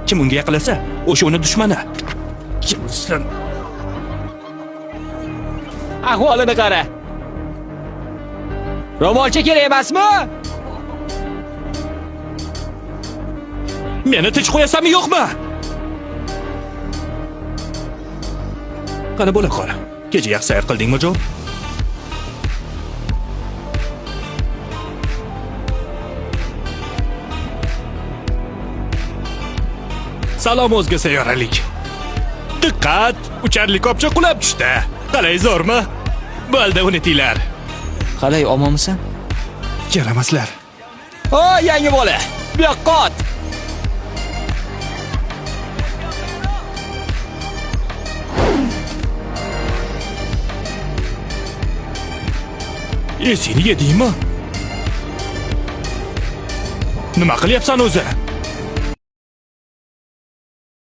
Kim unga yaqinlasa, o'sha uni dushmani. Kimsan? Ahvolini qara. Ro'molcha kerak emasmi? Meni tinch qo'yasanmi yo'qmi? Qani bo'la qol. Kecha yaxshi sayr qildingmi, Jo? Salom o'zga sayyoralik. Diqqat! Uchar likopcha qulab tushdi. Qalay zo'rmi? Bo'ldi, unutinglar. Qalay, omonmisan? Yaramaslar. O, yangi bola. Bu yoqqa ot. Esingni yedingmi? Nima qilyapsan o'zi?